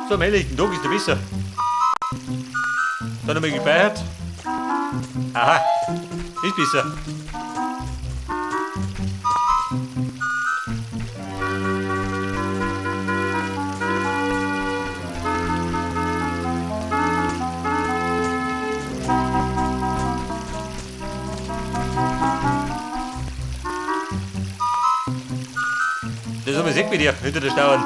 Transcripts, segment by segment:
So am helllichten Tag ist der besser. Dann haben wir gespeichert. Aha, ist besser. Das haben wir gesehen mit dir, hinter der Stauern.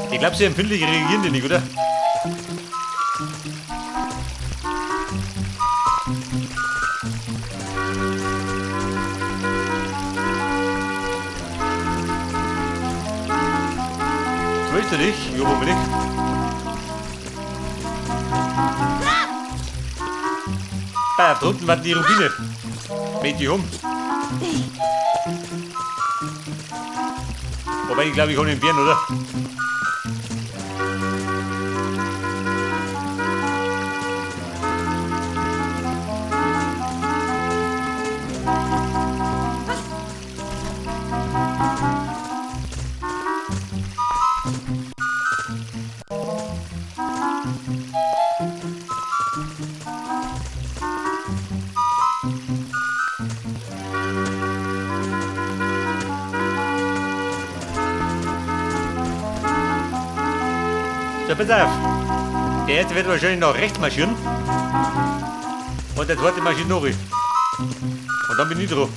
Ich glaube, sie empfindlich reagieren die nicht, oder? Willst du dich? Ja, wo bin ich? Da drunten war die Rubine. Mit die um. Wobei, ich glaube, ich hole den Bären, oder? So, pass auf. Der erste wird wahrscheinlich nach rechts marschieren. Und der zweite marschiert nach. Und dann bin ich dran.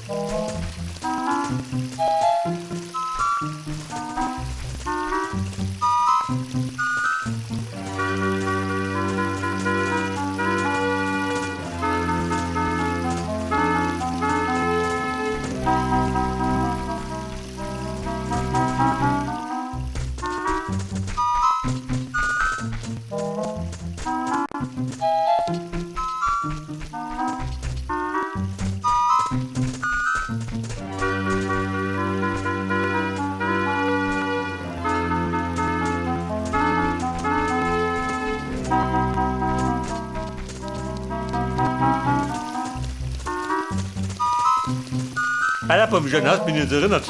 Bei der schon hast mich jetzt erinnert.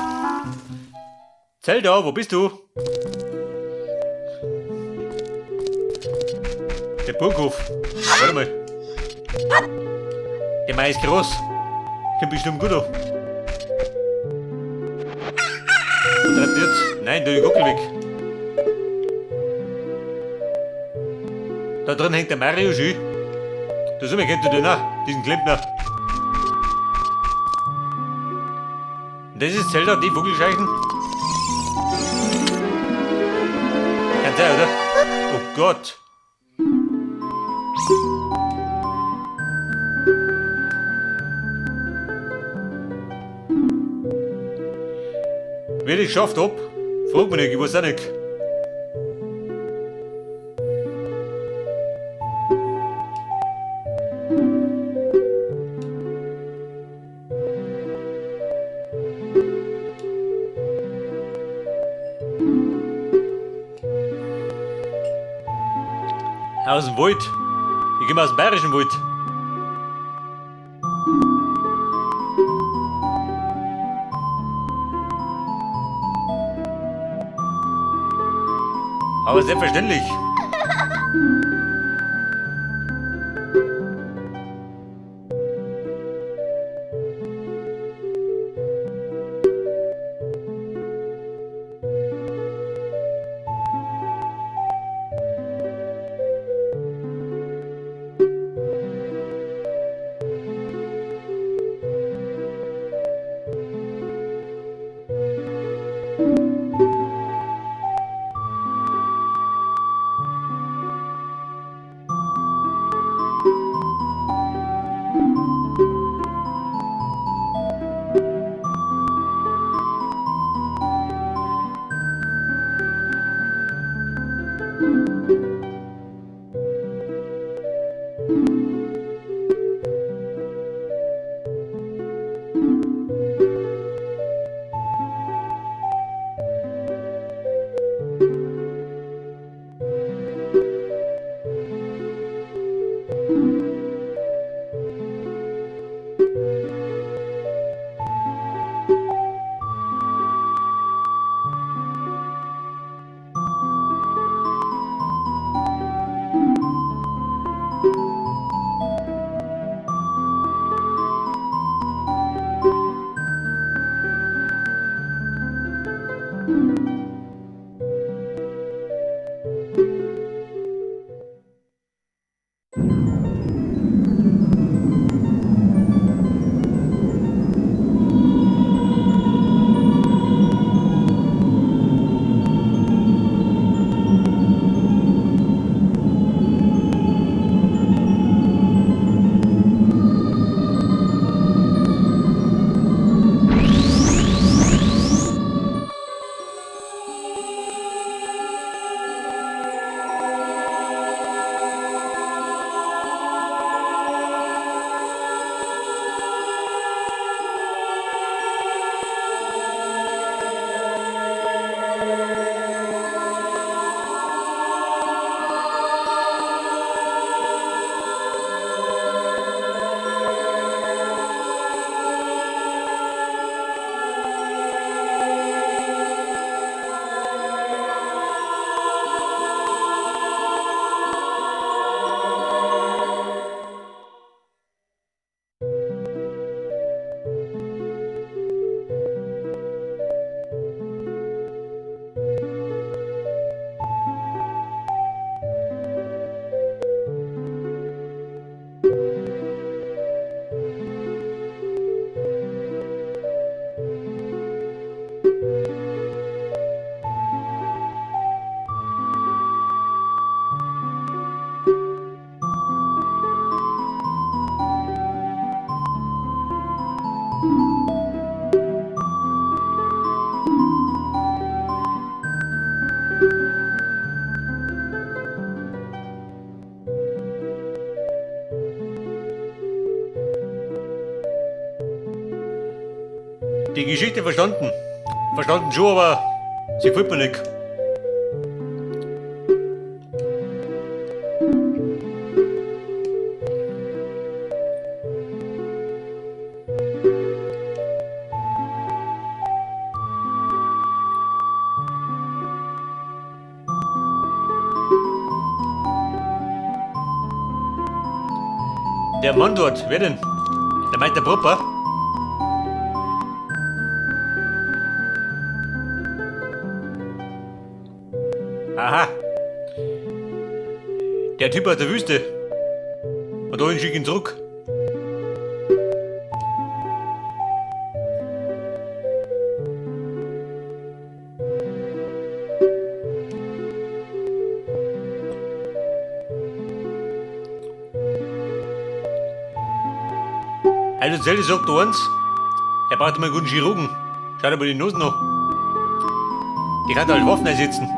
Zelda, wo bist du? Der Burghof. Warte mal. Der Mai ist groß. Kommt bestimmt gut an. Wo treibt jetzt? Nein, da die Gockel weg. Da drin hängt der Mario schön. Da sind wir, kennt ihr den auch, diesen Klempner. Das ist Zelda, die Vogelscheichen. Kann sein, oder? Oh Gott. Wie ich geschafft hab, frag mich nicht, ich weiß auch nicht. Aus dem Wald. Ich komme aus dem Bayerischen Wald. Aber selbstverständlich. Die Geschichte verstanden. Verstanden schon, aber sie gefällt mir nicht. Der Mann dort, wer denn? Der meint der Papa? Aha. Der Typ aus der Wüste. Und da schick ihn zurück. Also Zelli sagt eins, er braucht mal einen guten Chirurgen. Schaut aber die Nase noch. Die kann da als Waffen einsetzen.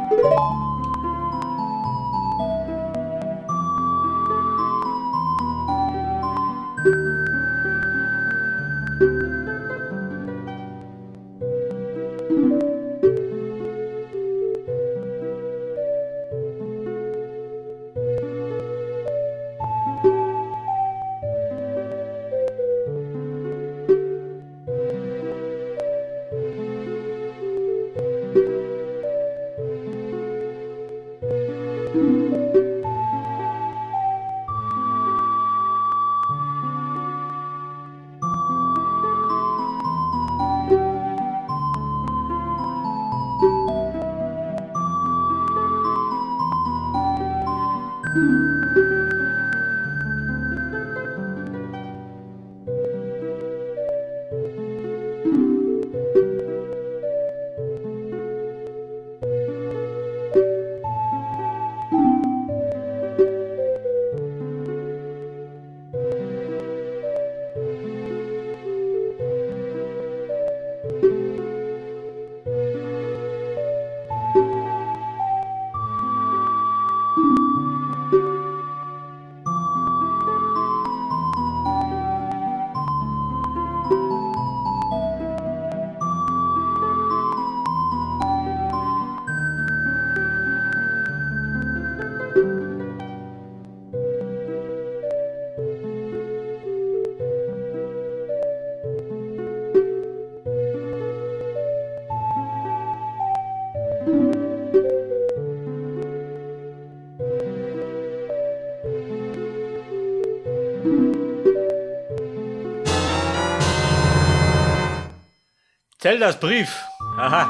Zeldas Brief. Aha.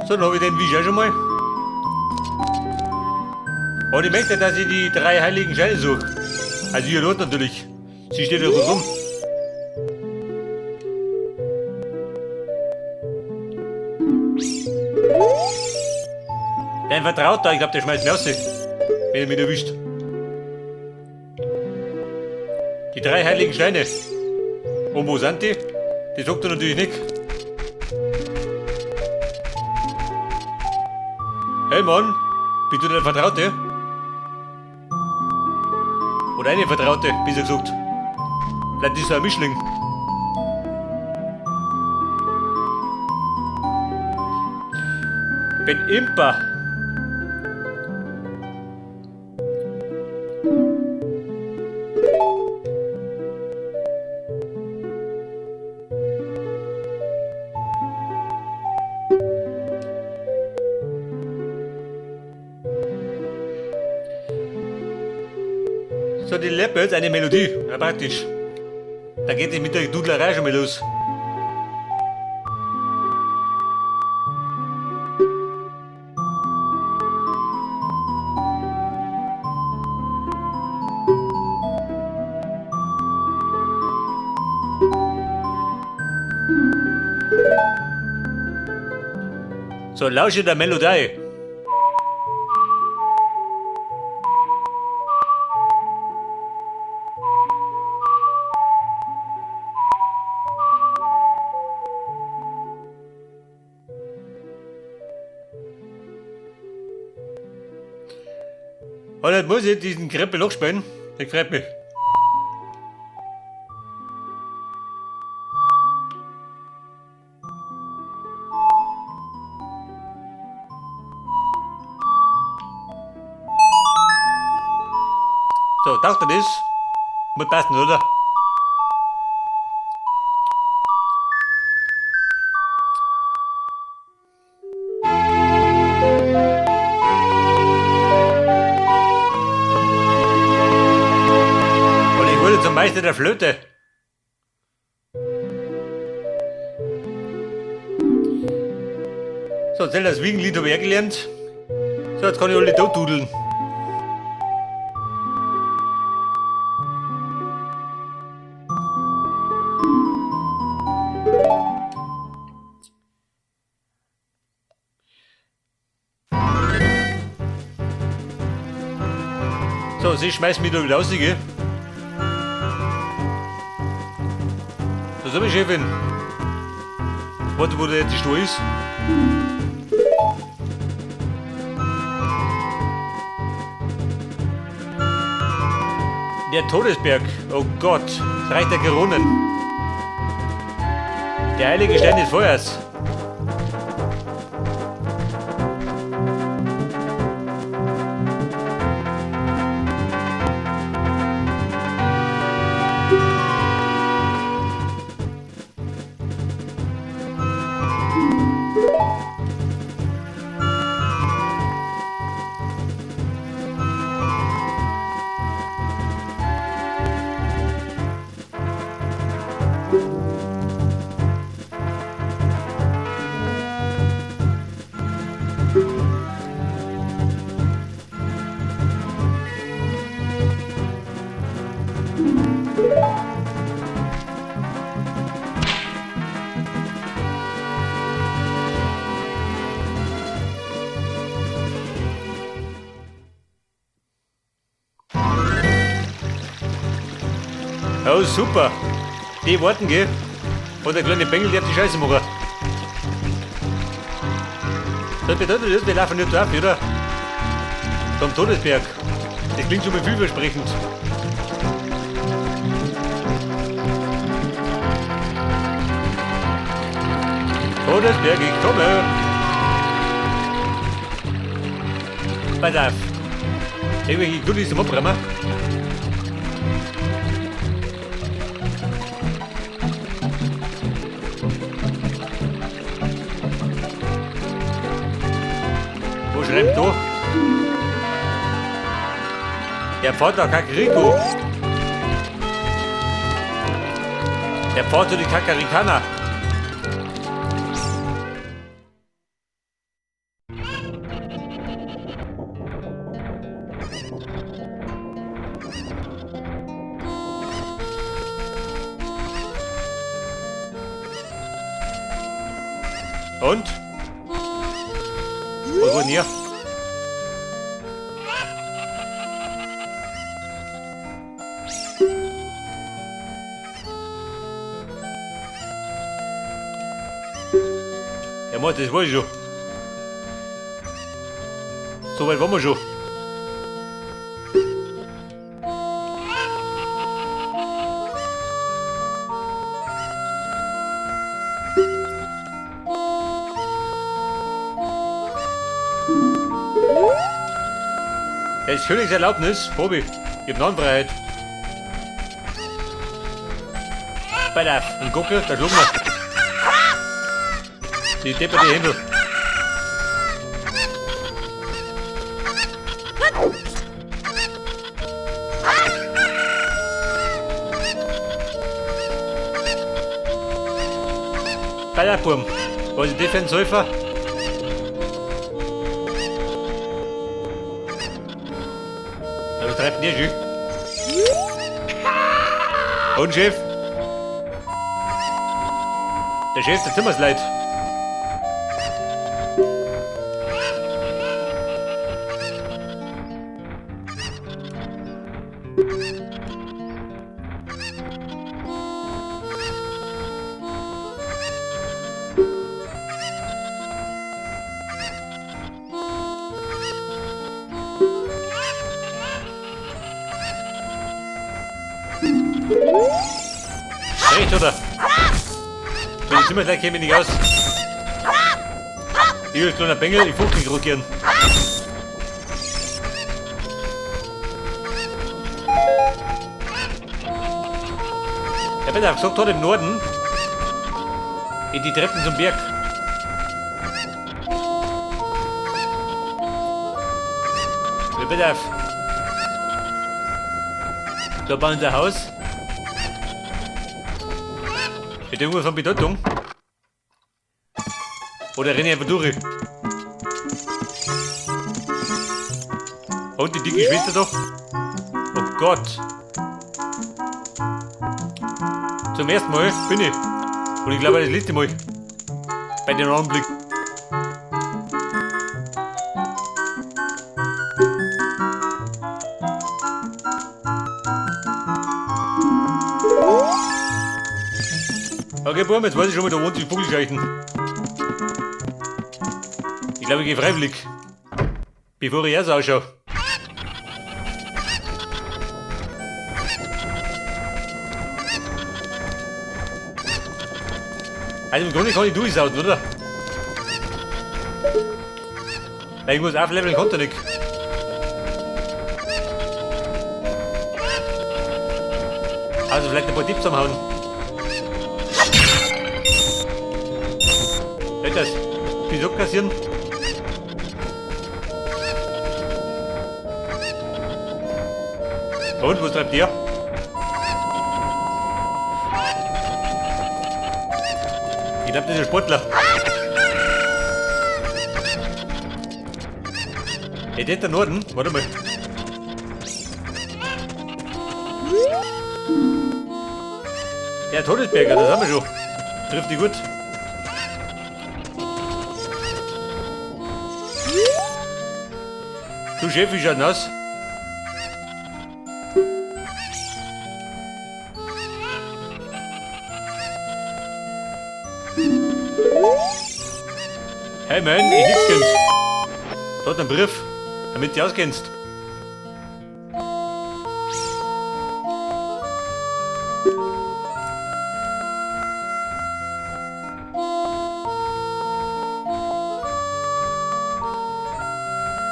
So, dann habe ich den Wisch auch schon mal. Und ich möchte, dass ich die drei heiligen Scheine suche. Also ihr Lot natürlich. Sie steht ja rum. Dein Vertrauter, ich glaube, der schmeißt mich raus, wenn er mich erwischt. Die drei heiligen Steine. Und wo sind die? Die sagt er natürlich nicht. Hey Mann, bist du dein Vertraute? Oder eine Vertraute, besser gesagt. Vielleicht ist er ein Mischling. Bin Impa. So, die Leppe ist eine Melodie. Ja, praktisch. Da geht es mit der Dudlerei schon mal los. So, lausche der Melodie. Und dann muss ich diesen Krempel noch spielen. Das freut mich. So, taucht er das? Muss passen, oder? Und ich wurde zum Meister der Flöte. So, jetzt das Wiegenlied habe ich auch gelernt. So, jetzt kann ich alle tot dudeln. So, sie schmeißt mich da wieder raus, gell? So, so, Chefin. Warte, wo der jetzt die Stuhl ist. Der Todesberg. Oh Gott, das Reich der Geronen. Der heilige Stein des Feuers. Oh, super. Die warten, gell? Und der kleine Bengel, der hat die Scheiße machen. Das bedeutet das, wir laufen nicht drauf, oder? Vom Todesberg. Das klingt schon mal vielversprechend. Todesberg, ich komme! Pass auf. Irgendwelche Goodies zum Abräumen. Wo schreibt da? Der Pfad nach Kakariko. Der Pfad zu den Kakarikana. Und? Was wollt ihr? Ja, Mann, das weiß ich schon. So weit waren wir schon. Das Königs Erlaubnis, Bobby, ich hab Narrenfreiheit. Bei auf, ein Gockel, da schlagen wir. Die depperte Händel. Bei der Burm. Was ist das für ein Säufer? Ja, was treibt denn der schon? Und Chef? Der Chef der Zimmersleid. Recht, oder? Mit den Zimmersleid käme ich nicht aus. Ich als kleiner Bengel, ich fuchtel grad gern. Der Peter hat gesagt, dort im Norden, in die Treppen zum Berg. Ja, bitte auf. Da bauen sie ein Haus. Mit irgendwas von Bedeutung. Oder renne ich einfach durch? Und die dicke Schwester doch. Oh Gott. Zum ersten Mal bin ich. Und ich glaube, das letzte Mal. Bei dem Anblick. Okay, Burm, jetzt weiß ich schon mal, da wohnt die Vogelscheuchen. Ich glaube, ich gehe freiwillig. Bevor ich erst ausschaue. Also im Grunde kann ich durchsauten, oder? Weil ich muss aufleveln, konnte nicht. Also vielleicht ein paar Tipps zusammenhauen. Das Wieso kassieren? Und, was treibt ihr? Ich glaub, das ist ein Sportler. Hey, der ist der Norden. Warte mal. Der Todesberger, das haben wir schon. Trifft die gut. Du Chef, wie schaut denn aus? Hey man, ich nix kennt. Da hat einen Brief, damit du auskennst.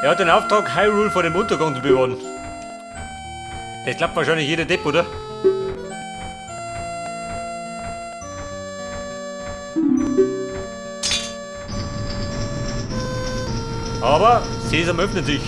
Er hat den Auftrag, Hyrule vor dem Untergang zu bewahren. Das klappt wahrscheinlich jeder Depp, oder? Aber Sesam öffnet sich.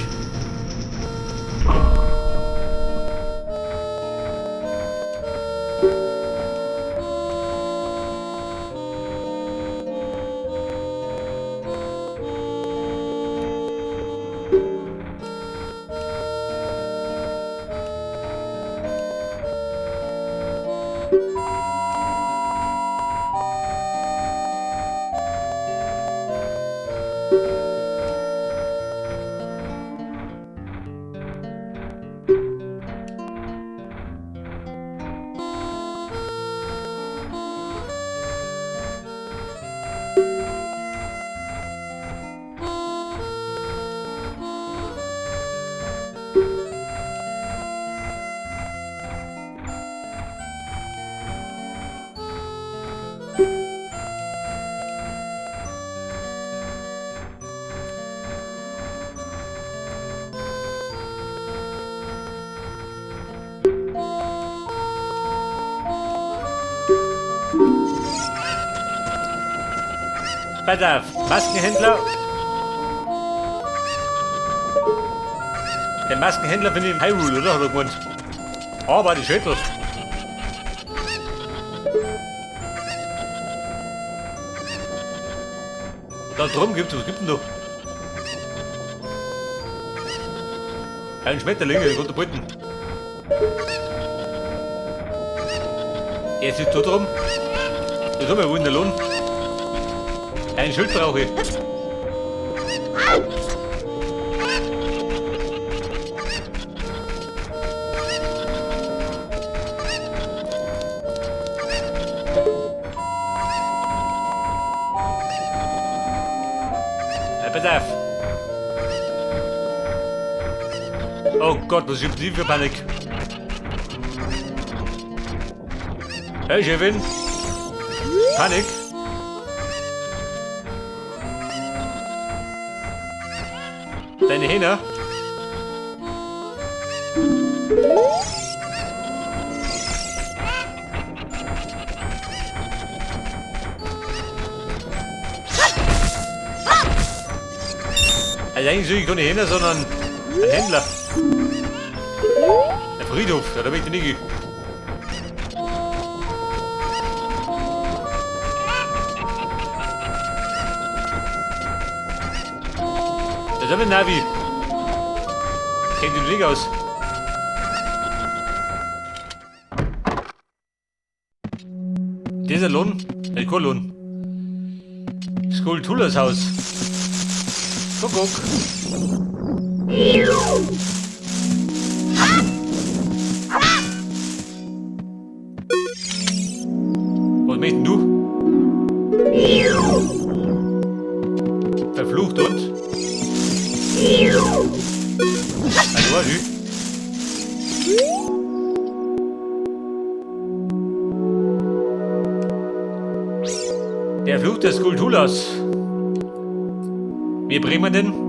Pass auf, Maskenhändler. Der Maskenhändler finde ich in Hyrule, oder? Hat er gemeint. Aber die Schädel. Da drum gibt's, was gibt's denn da? Ein Schmetterling, ich konnte beuten. Er sitzt da drum. Das haben wir wohl in der Lohn. Ein Schild brauche ich. Ja, pass auf. Oh Gott, was gibt die für Panik? Hey, Chefin. Panik. Deine Hähne. Also eigentlich suche ich keine Hähne, sondern einen Händler. Der Friedhof, ja, da bin ich nicht. Das ist aber ein Navi. Kennt den Weg aus. Dieser Lohn, der Lohn. Skulltulas Haus. Kuckuck. Was möchtest du? Verflucht und? Also, was? Der Fluch des Skulltulas. Wie bringen wir den?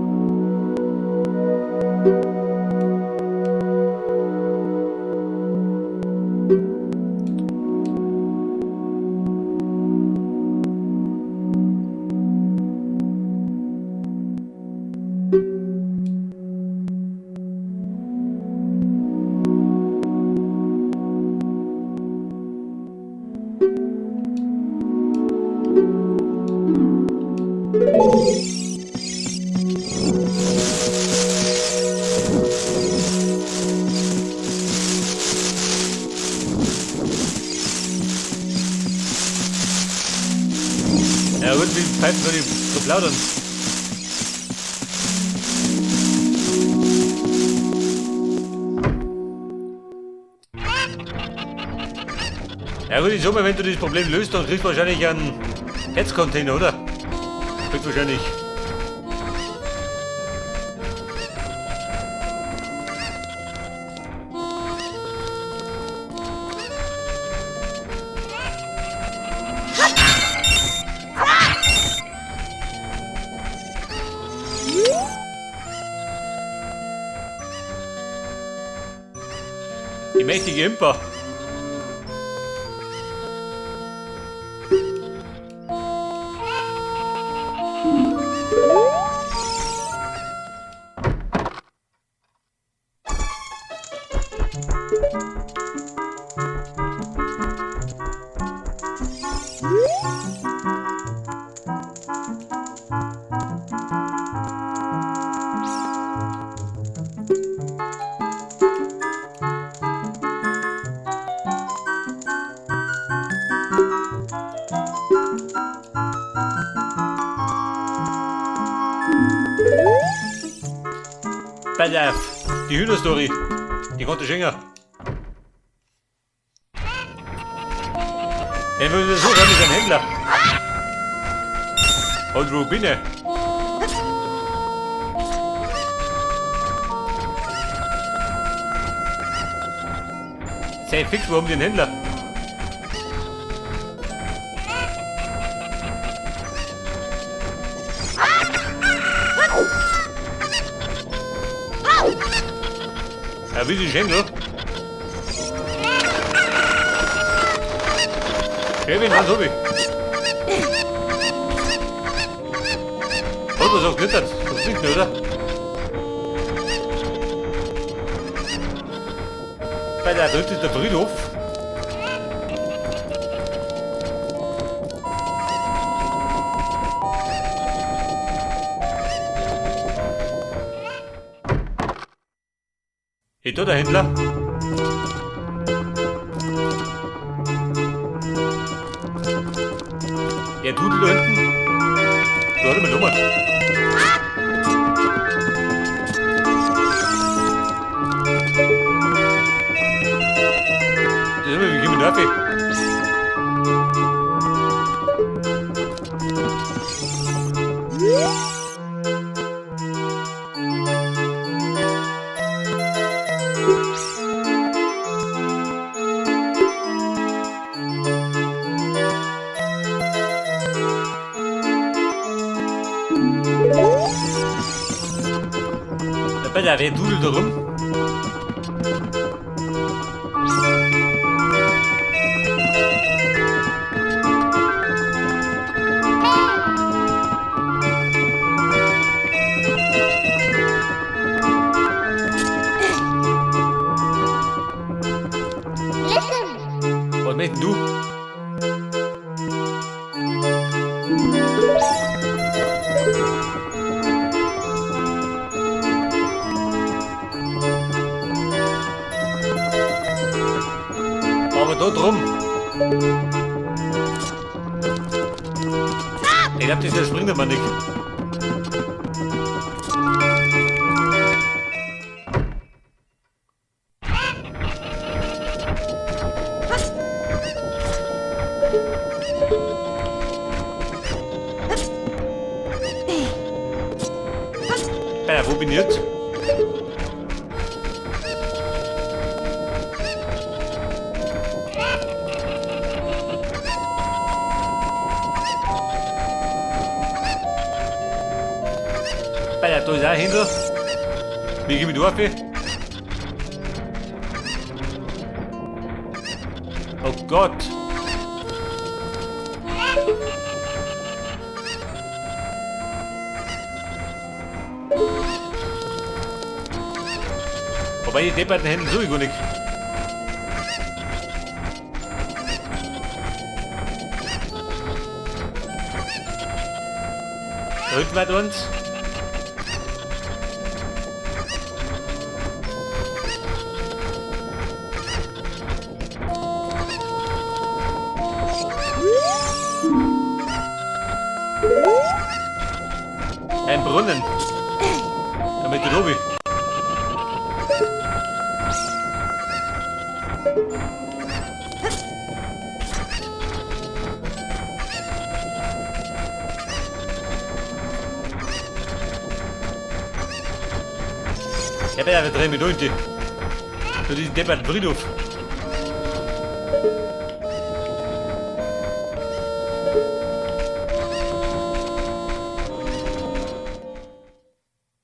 Ja gut, mit den Pfeifen soll ich so plaudern. Ja gut, ich sag mal, wenn du das Problem löst, dann kriegst du wahrscheinlich einen Hetzcontainer, oder? Kriegst du wahrscheinlich. Die mächtige Impa. Pass auf, die Hühnerstory, die konnte schenken. Den würde ich so hören mit dem Händler. Und Rubine. Sei fix, warum den Händler? Ja, wie die Schenkel. Kevin, was hab ich? so glittert. Das singt, oder? Bei der dritten ist der Friedhof. Hey, da der Händler. Ja, Dudel da hinten. Da hat er mir Nummer. Das ist immer wie Jimmy Murphy. Da wer dudelt da rum? Listen. Was möchtest du? Aber da drum. Ich glaub, das springt aber nicht. Ja, wo bin ich jetzt? Ja, da ist auch ein Händler. Wie geh ich da auf? Oh Gott! Wobei die depperten Händen so gar nicht. Da hinten weiter uns. Ein Brunnen. Damit du Lobby. Ja, bitte, wir drehen mit unten. Zu diesem depperten Friedhof.